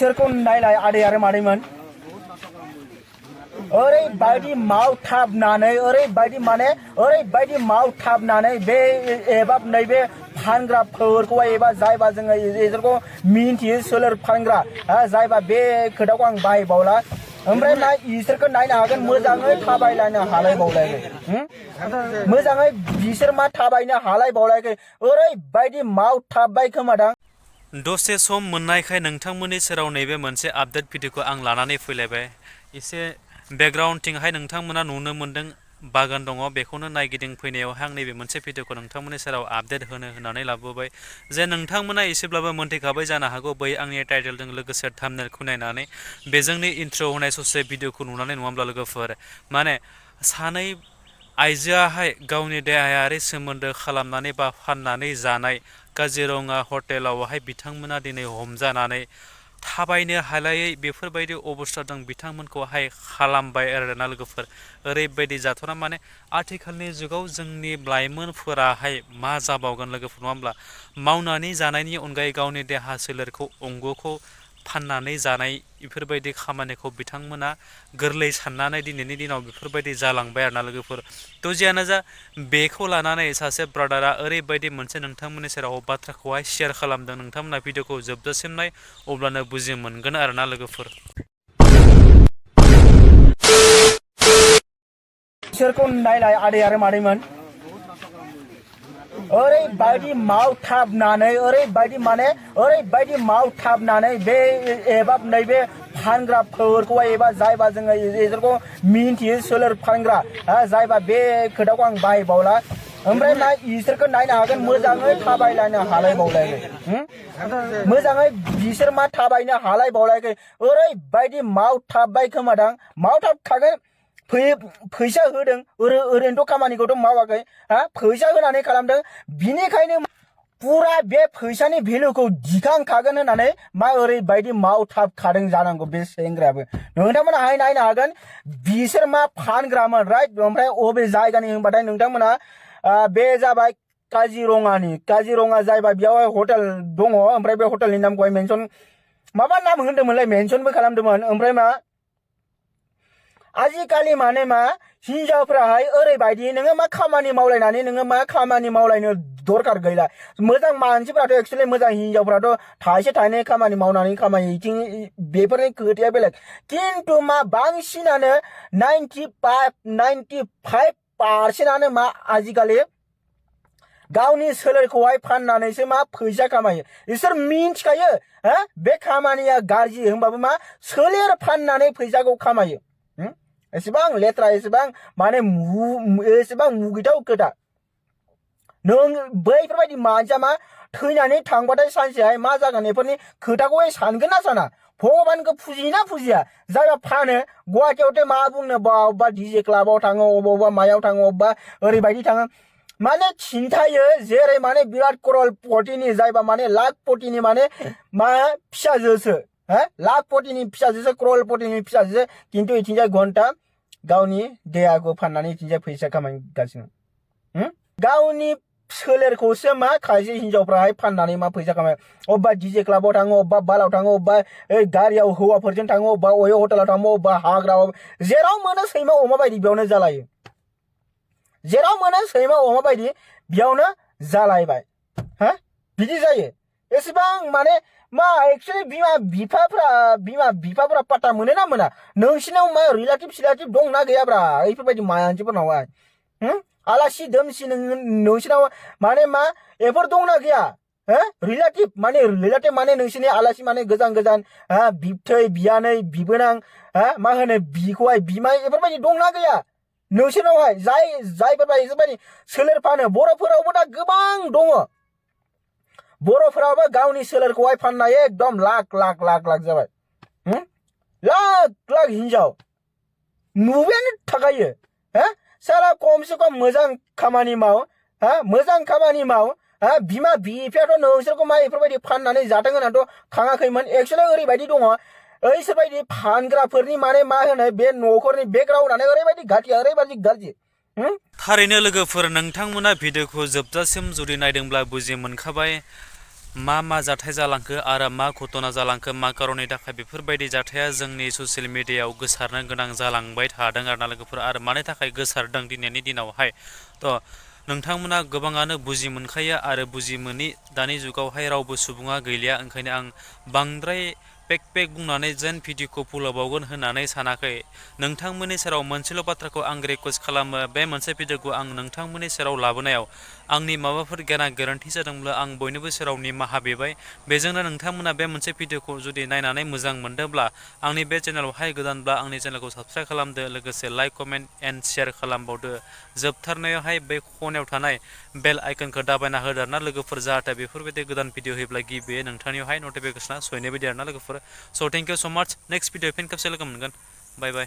बिसोरखौ नायलाय आदै आरो मादैमोन ओरैबायदि मावथाबनानै ओरैबायदि मावथाबनानै बे एबा नैबे फानग्राफोरखौहाय एबा जायबा जोङो इसोरखौ मिन्थियो सोलोर फानग्रा जायबा बे खोथाखौ आं बाहायबावला ओमफ्राय मा इसोरखौ नायनो हागोन मोजाङै थाबायलायनो हालायबावलायगै मोजाङै बिसोर मा थाबायनो हालायबावलायगै ओरैबायदि मावथाबबाय खोमादां दसे सम मोननायखाय नोंथांमोननि सेराव नैबे मोनसे आपडेट भिडिअखौ आं लानानै फैलायबाय एसे बेकग्राउन्डथिंहाय नोंथांमोना नुनो मोन्दों बागान दङ बेखौनो नायगिदिं फैनायावहाय आं नैबे मोनसे भिडिअखौ नोंथांमोननि सेराव आपडेट होनानै लाबोबाय जे नोंथांमोना एसेब्लाबो मोनथिखाबाय जानो हागौ बै आंनि टाइटेलजों लोगोसे थाम्बनेलखौ नायनानै बेजोंनि इन्ट्र होनाय ससे भिडिअखौ नुनानै नङाब्ला लोगोफोर माने सानै आइजोआहाय गावनि देहायारि सोमोन्दो खालामनानै बा फाननानै जानाय काजिरङा हटेलावहाय बिथांमोना दिनै हमजानानै थाबायनो हालायै बेफोरबायदि अबस्थाजों बिथांमोनखौहाय खालामबाय आरोना लोगोफोर ओरैबायदि जाथावना माने आथिखालनि जुगाव जोंनि लाइमोनफोराहाय मा जाबावगोन लोगोफोर नङा होमब्ला मावनानै जानायनि अनगायै गावनि देहा सोलेरखौ अंगखौ फाननानै जानाय बेफोरबायदि खामानिखौ बिथांमोना गोरलै साननानै दिनैनि दिनाव बेफोरबायदि जालांबाय आरोना लोगोफोर थ' जियानो जा बेखौ लानानै सासे ब्रादारा ओरैबायदि मोनसे नोंथांमोननि सेराव बाथ्राखौहाय शेयार खालामदों नोंथांमोना भिडिअखौ जोबजासिम नाय अब्लानो बुजि मोनगोन आरोना लोगोफोर बिसोरखौ नायलाय आदै आरो मादैमोन ओरैबायदि मावथाबनानै बे एबा नैबे फानग्राफोरखौहाय एबा जायबा जोङो इसोरखौ मिन्थियो सोलोर फानग्रा जायबा बे खोथाखौ आं बाहायबावला ओमफ्राय मा इसोरखौ नायनो हागोन मोजाङै थाबायलायनो हालायबावलायगै मोजाङै बिसोर मा थाबायनो हालायबावलायगै ओरैबायदि मावथाबबाय खोमादां मावथाबखागोन फैसा होदों ओरैनोथ' खामानिखौथ' मावाखै फैसा होनानै खालामदों बिनिखायनो पुरा बे फैसानि भेलुखौ दिखांखागोन होननानै मा ओरैबायदि मावथाबखादों जानांगौ बे सेंग्रायाबो नोंथांमोनाहाय नायनो हागोन बिसोर मा फानग्रामोन राइट ओमफ्राय अबे जायगानि होनबाथाय नोंथांमोना बे जाबाय काजिरङा जायबा बेयावहाय हटेल दङ ओमफ्राय बे हटेलनि नामखौहाय मेनसन माबा नाम होनदोंमोनलाय मेनसनबो खालामदोंमोन ओमफ्राय मा आजिखालि माने मा हिनजावफ्राहाय ओरैबायदि नोङो मा खामानि मावलायनानै नोङो मा खामानि मावलायनो दरकार गैला मोजां मानसिफ्राथ' एक्चुअलि मोजां हिनजावफ्राथ' थाइसे थाइनै खामानि मावनानै खामायो बेफोरनि खोथाया बेलेग खिन्थु मा बांसिनानो 95% मा आजिखालि गावनि सोलेरखौहाय फाननानैसो मा फैसा खामायो बिसोर मिन्थिखायो बे खामानिया गाज्रि होनबाबो मा सोलेर फाननानै फैसाखौ खामायो एसेबां लेथ्रा एसेबां माने एसेबां मुगैथाव खोथा नों बैफोरबायदि मानसिया मा थैनानै थांबाथाय सानसेहाय मा जागोन बेफोरनि खोथाखौहाय सानगोन ना साना भगबानखौ फुजियोना फुजिया जायगा फानो गुवाहाटियावथ' मा बुंनो अबेबा डिजे क्लाबाव थाङो अबावबा मायाव थाङो अबेबा ओरैबायदि थाङो माने खिन्थायो जेरै माने बिराद करलपतिनि जायबा माने लाखपतिनि माने मा फिसाजोसो लाखपतिनि फिसाजोसो करलपतिनि फिसाजोसो खिन्थु इथिंजाय घन्टा गावनि देहाखौ फाननानै इथिंजाय फैसा खामायगासिनो गावनि सोलेरखौसो मा खायसे हिनजावफ्राहाय फाननानै मा फैसा खामायो अबेबा डिजे क्लाबाव थाङो अबेबा बालाव थाङो अबेबा गारियाव हौवाफोरजों थाङो अबेबा हटेलाव थाङो अबेबा हाग्रायाव जेराव मोनो सैमा अमा बायदि बेयावनो जालायो जेराव मोनो सैमा अमा बायदि बेयावनो जालायबाय बिदि जायो एसेबां माने मा एक्चुअलि बिमा बिफाफ्रा पात्ता मोनो ना मोना नोंसिनाव मा रिलेटिभ दंना गैयाब्रा बेफोरबायदि मानसिफोरनावहाय आलासि दोमसि नोंसिनाव माने मा एफोर दंना गैया रिलेटिभ माने नोंसिनि आलासि माने गोजान बिबथै बियानै बिबोनां मा होनो बिखौहाय बिमाय बेफोरबायदि दंना गैया नोंसिनावहाय जायफोरबायदि सोलेर फानो बर'फोरावबो दा गोबां दङ बर'फोराबो गावनि सोलेरखौहाय फाननाय एकदम लाख जाबाय लाख हिनजाव नुबायानो थाखायो साला खमसे खम मोजां खामानि माव बिमा बिफायाथ' नोंसोरखौ मा बेफोरबायदि फाननानै जाथों होननानैथ' खाङाखैमोन एक्चुअलि ओरैबायदि दङ ओइसोरबायदि फानग्राफोरनि माने मा होनो बे न'खरनि बेकग्राउन्डआनो ओरैबायदि गाज्रि थारैनो लोगोफोर नोंथांमोना भिडिअखौ जोबजासिम जुदि नायदोंब्ला बुजि मोनखाबाय मा जाथाय जालांखो आरो मा घटना जालांखो मा कारननि थाखाय बेफोरबायदि जाथाया जोंनि ससियेल मिडियायाव गोसारनो गोनां जालांबाय थादों आरोना लोगोफोर आरो मानि थाखाय गोसारदों दिनैनि दिनावहाय थ' नोंथांमोना गोबाङानो बुजि मोनखायो आरो बुजि मोनि दानि जुगावहाय रावबो सुबुङा गैलिया ओंखायनो आं बांद्राय पेक बुंनानै जेन भिडिअखौ फोलावबावगोन होननानै सानाखै नोंथांमोननि सेराव मोनसेल' बाथ्राखौ आं रिकुवेस्ट खालामो बे मोनसे भिडिअखौ आं नोंथांमोननि सेराव लाबोनायाव आंनि माबाफोर गेना गोरोन्थि जादोंब्ला आं बयनिबो सेराव निमाहा बिबाय बेजोंनो नोंथांमोना बे मोनसे भिडिअखौ जुदि नायनानै मोजां मोनदोंब्ला आंनि बे चेनेलावहाय गोदानब्ला आंनि चेनेलखौ साबस्क्राइब खालामदो लोगोसे लाइक कमेन्ट एन्ड शेयार खालामबावदो जोबथारनायावहाय बे खनायाव थानाय बेल आइकनखौ दाबायना होदो आरोना लोगोफोर जाहाथे बेफोरबायदि गोदान भिडिअ होयोब्ला गिबियै नोंथांनियावहाय नटिफिकेसना सहैनाय बायदि आरोना लोगोफोर स' थेंक इउ स' माच नेक्स्ट भिडिअ फिन खेबसे लोगो मोनगोन बाय बाय